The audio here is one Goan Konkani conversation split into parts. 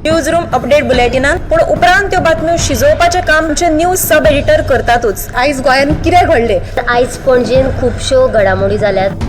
News room update बुलेटिनान. पूण उपरांत त्यो बातम्यो शिजोवपाचें काम आमचे न्यूज सब एडिटर करतातूच. आयज गोंयांत कितें घडलें? आयज पणजेन खुबश्यो घडामोडी जाल्यात.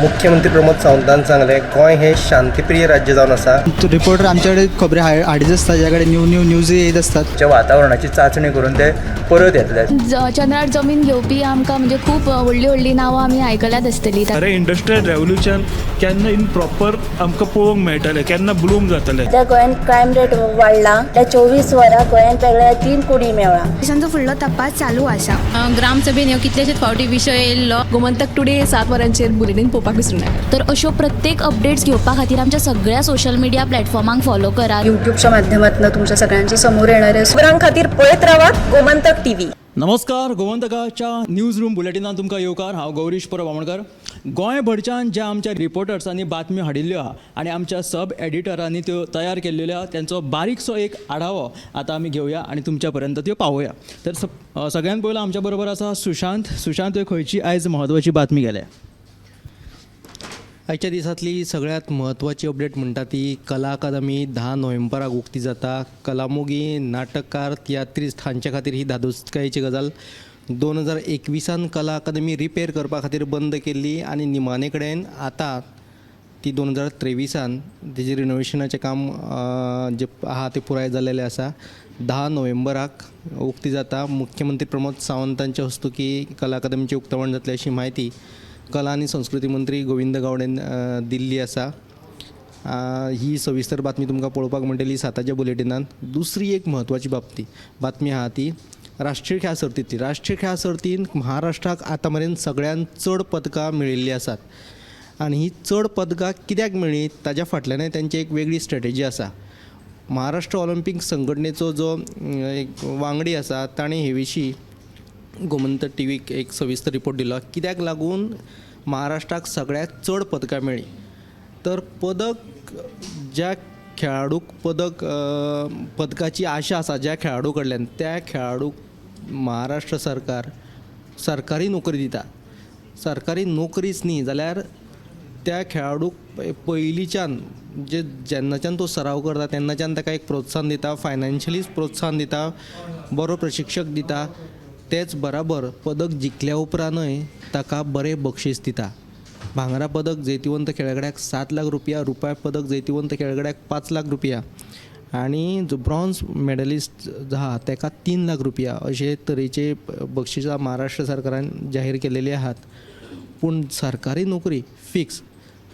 मुख्यमंत्री प्रमोद सावंतान सांगलें, गोंय हें शांतीप्रिय राज्य जावन आसा. रिपोर्टर आमच्याकडे खबरी हाडीत आसता, ज्या कडेन न्यू न्यू न्यूज येत आसतात. च्या वातावरणाची चांचणी करून ते परत येतले. चंद्रार जमीन घेवपी आमकां म्हणजे खूब व्हडलीं व्हडलीं नांवां आमी आयकल्यात आसतलीं. खरें इंडस्ट्रियल रेवोल्युशन केन्ना इन प्रॉपर आमकां पळोवंक मेळटलें, केन्ना ब्लूम जातलें? सध्या गोंयांत क्रायम रेट वाडला. त्या 24 वरां गोंयांत वेगळ्या तीन कुडी मेवळा. पोलिसांचो फुडलो तपास चालू आसा. ग्रामसभेन ह्यो कितलेशेच फावटी विशय येयल्लो. गोमंतक टुडे 7 वरांचेर बुलेटीन पळोवपाक विसरूं नाका. तर अश्यो प्रत्येक अपडेट्स घेवपा खातीर आमच्या सगळ्या सोशल मिडिया प्लॅटफॉर्मांक फॉलो करात. युट्यूबच्या माध्यमातून तुमच्या सगळ्यांच्या समोर येणारे. खबरां खातीर पळयत रावात गोमंतक टीव्ही. नमस्कार, गोमंतकाच्या न्यूज रूम बुलेटिनान तुमकां येवकार. हांव गौरीश परब आमोणकर. गोंयभरच्यान ज्या आमच्या रिपोर्टर्सांनी बातम्यो हाडिल्ल्यो आहा आनी आमच्या सब एडिटरांनी त्यो तयार केल्ल्यो आहा, तेंचो बारीकसो एक आढावो आतां आमी घेवया आनी तुमच्या पर्यंत त्यो पावोवया. तर सगळ्यान पयलो आमच्या बरोबर आसा सुशांत. सुशांत, तुवें खंयची आयज म्हत्वाची बातमी केल्या? आयच्या दिसांतली सगळ्यांत म्हत्वाची अपडेट म्हणटा ती कला अकादमी 10 नोव्हेंबराक उक्ती जाता. कलामोगी, नाटककार, तियात्रिस्ट हांचे खातीर ही धादोसकायेची गजाल. 2021न कला अकादमी रिपेर करपा खातीर बंद केल्ली आनी निमाणे कडेन आतां ती 2023न तेजें रिनोवेशनाचें काम जें आहा तें पुराय जाल्लेलें आसा. 10 नोव्हेंबराक उक्ती जाता. मुख्यमंत्री प्रमोद सावंतांच्या हस्तुकी कला अकादमीचें उक्तावण जातलें अशी म्हायती कला आनी संस्कृती मंत्री गोविंद गावडेन दिल्ली आसा. ही सविस्तर बातमी तुमकां पळोवपाक मेळटली 7च्या बुलेटिनान. दुसरी एक म्हत्वाची बातमी आहा ती राष्ट्रीय खेळां सर्तींतली. राष्ट्रीय खेळां सर्तींत महाराष्ट्राक आतां मेरेन सगळ्यांत चड पदकां मेळिल्लीं आसात आनी ही चड पदकां कित्याक मेळ्ळीं, ताज्या फाटल्यानय तेंची एक वेगळी स्ट्रेटजी आसा. महाराष्ट्र ऑलिम्पीक संघटनेचो जो एक वांगडी आसा, ताणें हे विशीं गोमंतक टीव्हीक एक सविस्तर रिपोर्ट दिलो, कित्याक लागून महाराष्ट्राक सगळ्यांत चड पदकां मेळ्ळीं. तर पदक ज्या खेळाडूक पदकाची आशा आसा ज्या खेळाडू कडल्यान, त्या खेळाडूक महाराष्ट्र सरकार सरकारी नोकरी दिता. सरकारी नोकरीच न्ही जाल्यार त्या खेळाडूक पयलींच्यान जे जेन्नाच्यान तो सराव करता तेन्नाच्यान ताका एक प्रोत्साहन दिता, फायनान्शियली प्रोत्साहन दिता, बरो प्रशिक्षक दिता. तेच बराबर पदक जिखल्या उपरांतय ताका बरें बक्षीस दिता. भांगरा पदक जैतिवंत खेळगड्याक 7 लाख रुपया, रुप्या पदक जैतिवंत खेळगड्याक 5 लाख रुपया आनी जो ब्रॉन्ज मेडलिस्ट आहा ताका 3 लाख रुपया अशे तरेचे बक्षिसां महाराष्ट्र सरकारान जाहीर केलेली आहात. पूण सरकारी नोकरी फिक्स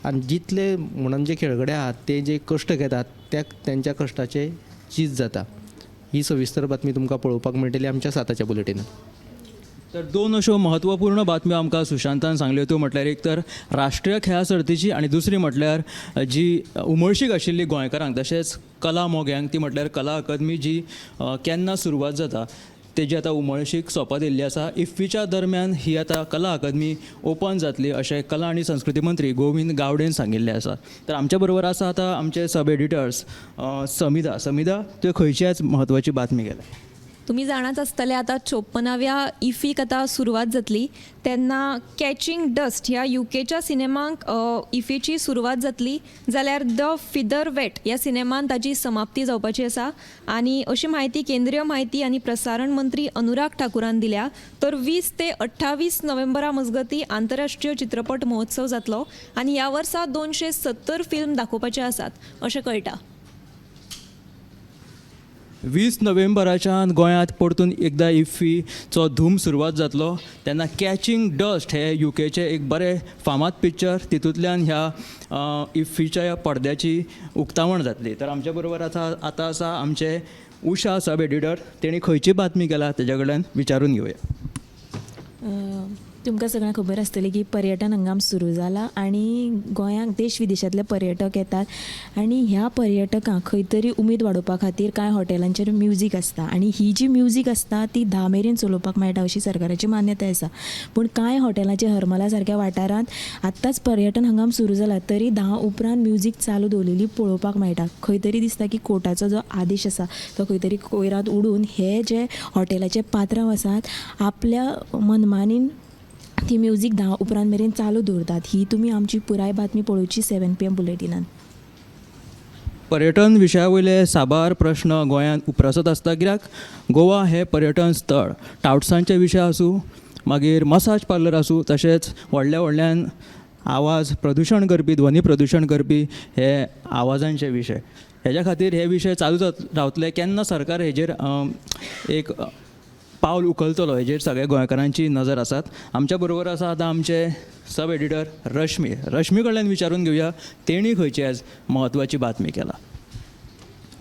आनी जितले म्हणून जे खेळगडे आहात ते जे कश्ट घेतात त्या तेंच्या कश्टाचें चीज जाता. ही सविस्तर बातमी तुमकां पळोवपाक मेळटली आमच्या 7च्या बुलेटिनान. तर दोन अश्यो म्हत्वपूर्ण बातम्यो आमकां सुशांतान सांगल्यो, त्यो म्हटल्यार एक तर राष्ट्रीय खेळां सर्तीची आनी दुसरी म्हटल्यार जी उमळशीक आशिल्ली गोंयकारांक तशेंच कला मोग्यांक, ती म्हटल्यार कला अकादमी जी केन्ना सुरवात जाता तेजी आतां उमळशीक सोंपत येयल्ली आसा. इफ्फीच्या दरम्यान ही आतां कला अकादमी ओपन जातली अशें कला आनी संस्कृती मंत्री गोविंद गावडेन सांगिल्लें आसा. तर आमच्या बरोबर आसा आतां आमचे सब एडिटर्स समिधा. समिधा, तुवें खंयची आयज म्हत्वाची बातमी केल्या? तुमी जाणाच आसतले, आतां 54व्या इफीक आतां सुरवात जातली तेन्ना कॅचिंग डस्ट ह्या युकेच्या सिनेमाक इफीची सुरवात जातली, जाल्यार the feather weight ह्या सिनेमान ताजी समाप्ती जावपाची आसा आनी अशी म्हायती केंद्रीय म्हायती आनी प्रसारण मंत्री अनुराग ठाकूरान दिल्या. तर 20 ते 28 नोव्हेंबरा मजगतीं आंतरराष्ट्रीय चित्रपट महोत्सव जातलो आनी ह्या वर्सा 270 फिल्म दाखोवपाचे आसात अशें कळटा. 20 नोव्हेंबराच्यान गोंयांत परतून एकदां इफ्फीचो धूम सुरवात जातलो तेन्ना कॅचिंग डस्ट हे युकेचें एक बरें फामाद पिक्चर, तितूंतल्यान ह्या इफ्फीच्या ह्या पडद्याची उक्तावण जातली. तर आमच्या बरोबर आतां आतां आसा आमचे उषा सब एडिटर. तेणी खंयची बातमी केला तेज्या कडल्यान विचारून घेवया. तुमकां सगळ्यांक खबर आसतली की पर्यटन हंगाम सुरू जाला आनी गोंयांक देश विदेशांतले पर्यटक येतात आनी ह्या पर्यटकांक खंय तरी उमेद वाडोवपा खातीर कांय हॉटेलांचेर म्युजीक आसता आनी ही जी म्युजीक आसता ती 10 मेरेन चलोवपाक मेळटा अशी सरकाराची मान्यताय आसा. पूण कांय हॉटेलांचेर हरमला सारक्या वाठारांत आत्ताच पर्यटन हंगाम सुरू जाला तरी 10 उपरांत म्युजीक चालू दवरलेली पळोवपाक मेळटा. खंय तरी दिसता की कोर्टाचो जो आदेश आसा तो खंय तरी कोयरांत उडून हे जे हॉटेलाचे पात्रांव आसात आपल्या मनमानीन ती म्युजीक 10 उपरांत मेरेन चालू दवरतात. ही तुमी आमची पुराय बातमी पळोवची 7 पीएम बुलेटिनान. पर्यटन विशया वयले साबार प्रश्न गोंयांत उप्रासत आसता, कित्याक गोवा हें पर्यटन स्थळ. टावट्सांचे विशय आसूं, मागीर मसाज पार्लर आसूं, तशेंच व्हडल्या व्हडल्यान आवाज प्रदुशण करपी, ध्वनी प्रदुशण करपी हे आवाजांचे विशय. हेज्या खातीर हे विशय चालूच रावतले. केन्ना सरकार हेजेर एक पावल उखलतलो हेजेर सगळ्या गोंयकारांची नजर आसात. आमच्या बरोबर आसा आतां आमचे सब एडिटर रश्मी. रश्मी कडल्यान विचारून घेवया तेणी खंयची आयज म्हत्वाची बातमी केला.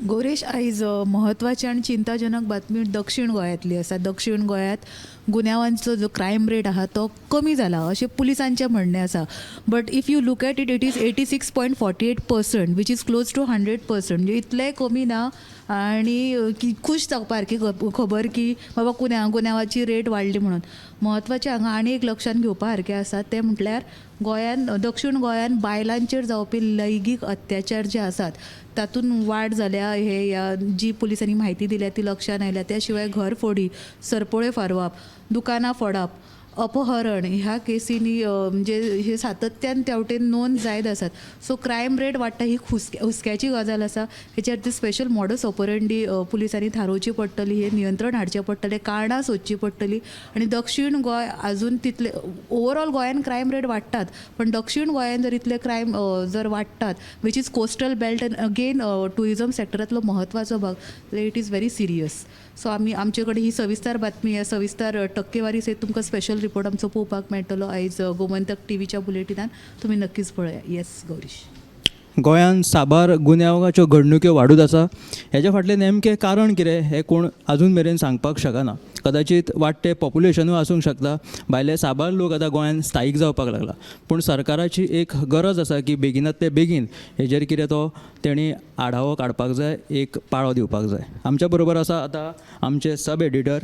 गौरेश, आयज म्हत्वाची आनी चिंताजनक बातमी दक्षीण गोंयांतली आसा. दक्षीण गोंयांत गुन्यांवांचो जो क्रायम रेट आहा तो कमी जाला अशें पुलिसांचें म्हणणें आसा. But if you look at it, it is 86.48%, which is close to 100%. म्हणजे इतलेंय कमी ना आनी की खूश जावपा सारकी खबर की बाबा गुन्यांवाची रेट वाडली म्हणून. म्हत्वाचें हांगा आनी एक लक्षांत घेवपा सारकें आसा तें म्हटल्यार गोंयान, दक्षीण गोंयान बायलांचेर जावपी लैंगीक अत्याचार जे आसात तातूंत वाड जाल्या. हे ह्या जी पुलिसांनी म्हायती दिल्या ती लक्षांत आयल्या. त्या शिवाय घरफोडी, सरपळ्यो फारवप, दुकानां फोडप, अपहरण ह्या केसींनी म्हणजे हे सातत्यान त्या वटेन नोंद जायत आसात. सो क्रायम रेट वाडटा ही हुस्क्याची गजाल आसा. हेचेर ती स्पेशल मॉडस ऑपरेंडी पुलिसांनी थारोवची पडटली, हे नियंत्रण हाडचें पडटलें, कारणां सोदचीं पडटलीं. आनी दक्षीण गोंय आजून तितले ओवरऑल गोंयान क्रायम रेट वाडटात, पण दक्षीण गोंयान जर इतले क्रायम जर वाडटात, which is coastal belt and again tourism सेक्टरांतलो म्हत्वाचो भाग, it is very serious. So आमी आमचे कडेन ही सविस्तर बातमी, ह्या सविस्तर टक्केवारी सयत तुमकां स्पेशल रिपोर्ट आमचो पळोवपाक मेळटलो आयज गोमंतक टीव्हीच्या बुलेटिनान. तुमी नक्कीच पळया. येस गौरीश. गोंयांत साबार गुन्यांवाच्यो घडणुक्यो वाडत आसा. हेज्या फाटलें नेमकें कारण कितें हें कोण अजून मेरेन सांगपाक शकना. कदाचीत वाडटें पॉप्युलेशनूय आसूंक शकता. भायले साबार लोक आतां गोंयांत स्थायीक जावपाक लागला. पूण सरकाराची एक गरज आसा की बेगिनांतले बेगीन हेजेर कितें तो तेणी आढावो काडपाक जाय, एक पाळो दिवपाक जाय. आमच्या बरोबर आसा आतां आमचे सब एडिटर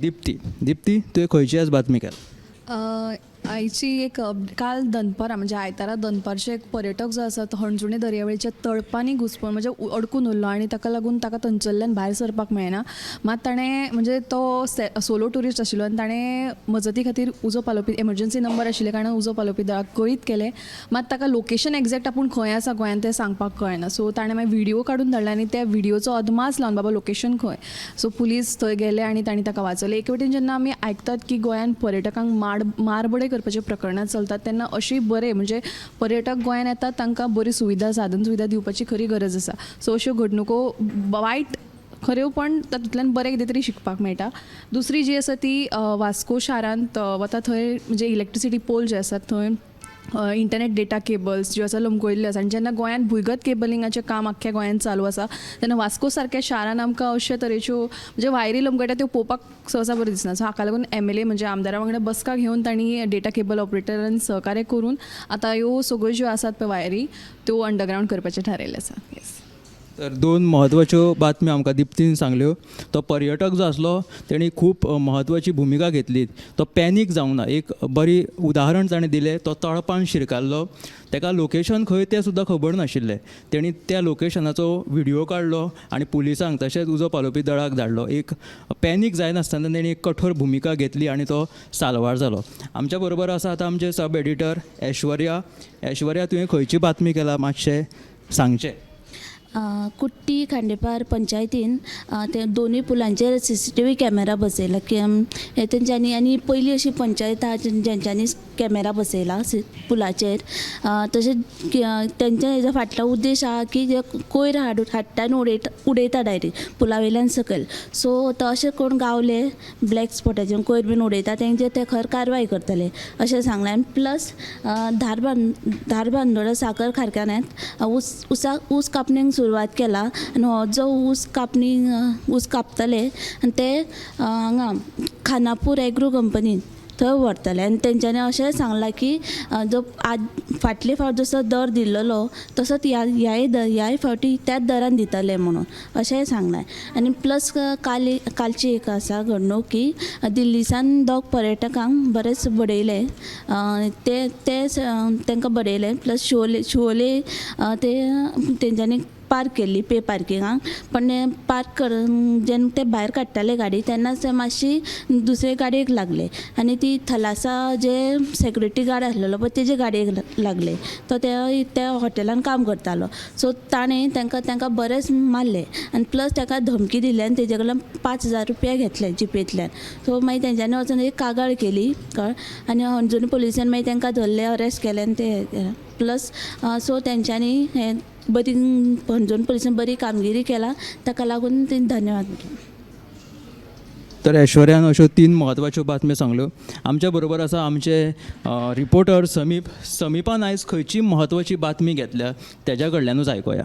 दिप्ती. दिप्ती, तुवें खंयची आज बातमी केल्या? आयची एक काल दनपरां म्हणजे आयतारा दनपारचे एक पर्यटक जो आसा तो हणजुणे दर्यावेळेच्या तळपांनी घुसपून म्हणजे अडकून उरलो आनी ताका लागून ताका थंयसरल्यान भायर सरपाक मेळना. मात ताणें म्हणजे तो सोलो ट्युरिस्ट आशिल्लो आनी ताणें मजती खातीर उजो पालोवपी एमर्जन्सी नंबर आशिल्ल्या कारणान उजो पालोवपी दळाक कळीत केलें. मात ताका लोकेशन एग्जॅक्ट आपूण खंय आसा गोंयांत तें सांगपाक कळना. सो ताणें मागीर व्हिडियो काडून धाडले आनी त्या व्हिडियोचो अदमास लावन बाबा लोकेशन खंय, सो पुलीस थंय गेले आनी तांणी ताका वाचयलें. एके वटेन जेन्ना आमी आयकतात की गोंयांत पर्यटकांक मारबडय करपाचे प्रकरणां चलतात तेन्ना अशी बरें म्हणजे पर्यटक गोंयांत येतात तांकां बरी सुविधा, साधन सुविधा दिवपाची खरी गरज आसा. सो अश्यो घडणुको वायट खऱ्यो पण तातूंतल्यान बरें कितें तरी शिकपाक मेळटा. दुसरी जी आसा ती वास्को शारांत वता थंय म्हणजे इलेक्ट्रिसिटी पोल जे आसात थंय इंटरनेट डेटा केबल्स ज्यो आसा लमकयल्ल्यो आसा आनी जेन्ना गोंयांत भुंयगत केबलिंगाचें काम आख्ख्या गोंयांत चालू आसा तेन्ना वास्को सारक्या शारान आमकां अशे तरेच्यो म्हणजे वायरी लमकयटा त्यो पळोवपाक सहसा बऱ्यो दिसना. सो हाका लागून एमएलए म्हणजे आमदारा वांगडा बसका घेवन तांणी डेटा केबल ऑपरेटरान सहकार्य करून आतां ह्यो सगळ्यो ज्यो आसात पळय वायरी त्यो अंडरग्रावंड करपाचें थारायलें आसा. येस. तर दोन म्हत्वाच्यो बातम्यो आमकां दिप्तीन सांगल्यो. तो पर्यटक जो आसलो तेणी खूब म्हत्वाची भुमिका घेतली. तो पॅनीक जावंक ना. एक बरी उदाहरण ताणें दिलें. तो तळपान शिरकाल्लो, ताका लोकेशन खंय तें सुद्दां खबर नाशिल्लें. तेणी त्या लोकेशनाचो व्हिडियो काडलो आनी पुलिसांक तशेंच उजो पालोवपी दळाक धाडलो. एक पॅनीक जायनासतना तेणी एक कठोर भुमिका घेतली आनी तो साल्वार जालो. आमच्या बरोबर आसा आतां आमचे सब एडिटर ऐश्वर्या. ऐश्वर्या, तुवें खंयची बातमी केला मातशें सांगचें. कुट्टी खांडेपार पंचायतीन ते दोनूय पुलांचेर CCTV camera बसयला की हे तेंच्यांनी. आनी पयली अशी पंचायत आहा जेंच्यांनी कॅमेरा बसयला पुलाचेर. तशेंच तेंच्या हेजो फाटलो उद्देश आहा की जे कोयर हाडटा आनी उडयता डायरेक्ट पुला वयल्यान सकयल. सो तो अशें कोण गावले ब्लॅक स्पॉटाचेर कोयर बीन उडयता तेंचेर ते खर कारवाय करतले अशें सांगलें. आनी प्लस धारबांदोडा साकर कारखान्यांत ऊस कापणीक सुरवात केला आनी हो जो ऊस कापणी ऊस कापतले आनी ते हांगा खानापूर एग्रो कंपनीन थंय व्हरतले. आनी तेंच्यांनी अशेंय सांगलां की जो आज फाटले फावट जसो दर दिल्लो तसोच ह्याय फावटी त्याच दरान दितले म्हणून अशेंय सांगलें. आनी प्लस कालची एक आसा घडणूक की दिल्लीसान दोग पर्यटकांक बरेच बडयले, ते तांकां बडयले. प्लस शिवोले ते तेंच्यांनी पार्क केल्ली पे पार्किंगाक, पण पार्क करून जेन्ना ते भायर काडटाले गाडी तेन्नाच ते मातशी दुसरे गाडयेक लागले आनी ती थलासा जे सेक्युरिटी गार्ड आसलेलो पळय तेजे गाडयेक लागले. तो त्या हॉटेलान काम करतालो. सो ताणें तांकां बरेंच मारलें आनी प्लस ताका धमकी दिली आनी तेजे कडल्यान 5,000 रुपया घेतले जिपेंतल्यान. सो मागीर तेंच्यांनी वचून एक कागाळ केली, कळ्ळें, आनी हणजूण पुलिसान मागीर तांकां धरले, अरेस्ट केले आनी ते प्लस सो तेंच्यांनी हें बरी हणजूण पुलिसान बरी कामगिरी केला, ताका लागून ते धन्यवाद. तर ऐश्वर्यान अश्यो 3 म्हत्वाच्यो बातम्यो सांगल्यो. आमच्या बरोबर आसा आमचे रिपोर्टर समीप. समीपान आयज खंयची म्हत्वाची बातमी घेतल्या तेज्या कडल्यानूच आयकुया.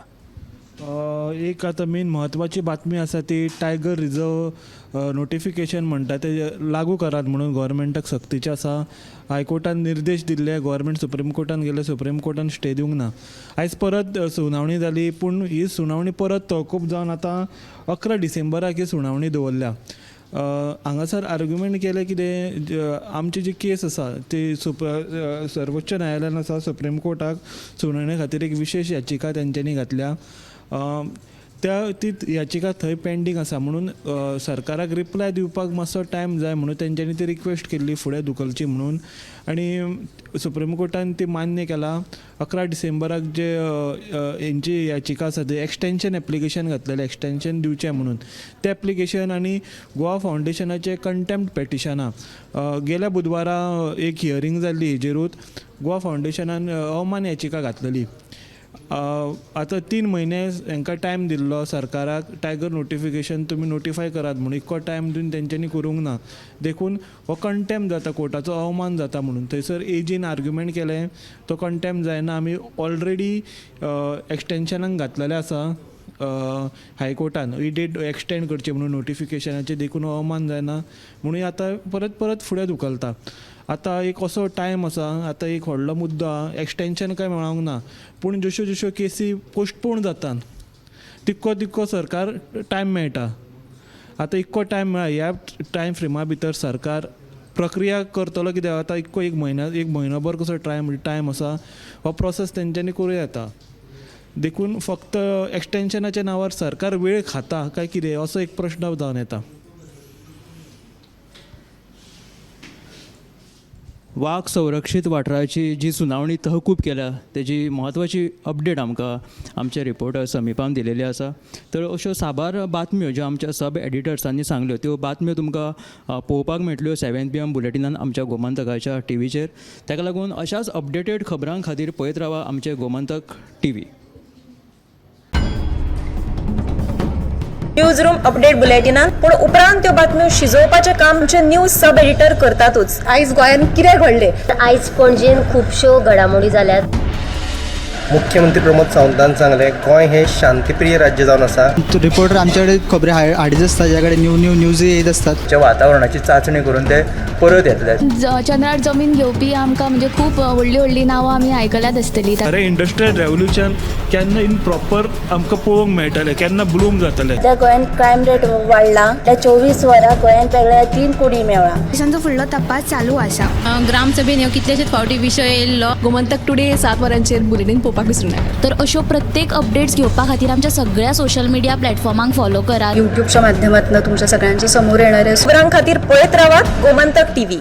एक आतां मेन म्हत्वाची बातमी आसा ती टायगर रिजर्व नोटिफिकेशन म्हणटा तें लागू करात म्हणून गोवोरमेंटाक सक्तीचें आसा. हायकोर्टान निर्देश दिल्ले, गोवोरमेंट सुप्रीम कोर्टान गेले, सुप्रीम कोर्टान स्टे दिवंक ना. आयज परत सुनावणी जाली, पूण ही सुनावणी परत तहकूब जावन आतां 11 डिसेंबराक ही सुनावणी दवरल्या. हांगासर आर्ग्युमेंट केलें कितें, आमची जी केस आसा ती सर्वोच्च न्यायालयान आसा, सुप्रीम कोर्टाक सुनावणे खातीर एक विशेश याचिका तेंच्यांनी घातल्या. ती याचिका थंय पेंडींग आसा म्हणून सरकाराक रिप्लाय दिवपाक मातसो टायम जाय म्हणून तेंच्यांनी ती रिक्वेस्ट केल्ली फुडें धुकलची म्हणून, आनी सुप्रीम कोर्टान ती मान्य केला. 11 डिसेंबराक जे हेंची याचिका आसा ती एक्सटेंशन एप्लिकेशन घातलेलें, एक्सटेंशन दिवचें म्हणून तें एप्लिकेशन आनी गोवा फावंडेशनाचें कंटेम्प्ट पेटिशनां. गेल्या बुधवारा एक हियरींग जाल्ली हेजेरूच गोवा फावंडेशनान अवमान याचिका घातलेली. आतां 3 म्हयने हांकां टायम दिल्लो सरकाराक, टायगर नोटिफिकेशन तुमी नोटिफाय करात म्हणून, इतको टायम दिवन तेंच्यांनी करूंक ना, देखून हो कंटेम्प्ट जाता, कोर्टाचो अवमान जाता म्हणून. थंयसर एजीन आर्ग्युमेंट केलें तो कंटेम्प्ट जायना, आमी ऑलरेडी एक्सटेंशनाक घातलेलें आसा हायकोर्टान, ही डेट एक्सटेंड करची म्हणून नोटिफिकेशनाचें, देखून अवमान जायना म्हणून आतां परत परत फुडें धुकलता. आतां एक असो टायम आसा, आतां एक व्हडलो मुद्दो आहा, एक्सटेंशन काय मेळोंक ना, पूण जश्यो जश्यो केसी पोस्टपोन जातात तितको तितको सरकार टायम मेळटा. आतां इतको टायम मेळ्ळा, ह्या टायम फ्रेमा भितर सरकार प्रक्रिया करतलो कित्याक आतां इतको एक म्हयनोभर कसो टायम आसा, हो प्रोसेस तेंच्यांनी करूं येता. देखून फक्त एक्सटेंशनाच्या नांवार सरकार वेळ खाता काय कितें असो एक प्रश्न जावन येता. वाग संरक्षीत वाठाराची जी सुनावणी तहकूब केल्या तेजी म्हत्वाची अपडेट आमकां आमचे रिपोर्टर समीपान दिलेली आसा. तर अश्यो साबार बातम्यो ज्यो आमच्या सब एडिटर्सांनी सांगल्यो त्यो बातम्यो तुमकां पळोवपाक मेळटल्यो 7 PM बुलेटिनान आमच्या गोमंतकाच्या टीव्हीचेर. ताका लागून अशाच अपडेटेड खबरां खातीर पळयत रावा आमचे Gomantak TV. News room update बुलेटिनान पूण उपरांत त्यो बातम्यो शिजोवपाचें काम आमचे न्यूज सब एडिटर करतातूच. आयज गोंयांत कितें घडलें? आयज पणजेन खुबश्यो घडामोडी जाल्यात. मुख्यमंत्री प्रमोद सावंतान सांगलें, गोंय हें शांतीप्रिय राज्य जावन आसा. रिपोर्टर आमचे कडेन खबरी हाडीत आसता, ज्या कडेन न्यू न्यू न्यूज येत आसतात. वातावरणाची चांचणी करून ते परत येतले. चंद्रार जमीन घेवपी आमकां म्हणजे खूब व्हडली व्हडली नांवां आमी आयकल्यात आसतली. अरे इंडस्ट्रियल रेवोल्युशन केन्ना इन प्रॉपर आमकां पळोवंक मेळटलें, केन्ना ब्लूम जातलें. सध्या गोंयांत क्रायम रेट वाडला, त्या 24 वरां गोंयांत वेगळ्या 3 कुडी मेळ्ळा. पुलिसांचो फुडलो तपास चालू आसा. ग्रामसभेन ह्यो कितलेशेच फावटी विशय येयल्लो. गोमंतक टुडे 7 वरांचेर बुलेटीन पळोवपाक विसरूं नाका. तर अश्यो प्रत्येक अपडेट्स घेवपा खातीर आमच्या सगळ्या सोशल मिडिया प्लॅटफॉर्मांक फॉलो करात. युट्यूबच्या माध्यमातून तुमच्या सगळ्यांच्या समोर येणारे खबरां खातीर पळयत रावात गोमंतक टीव्ही.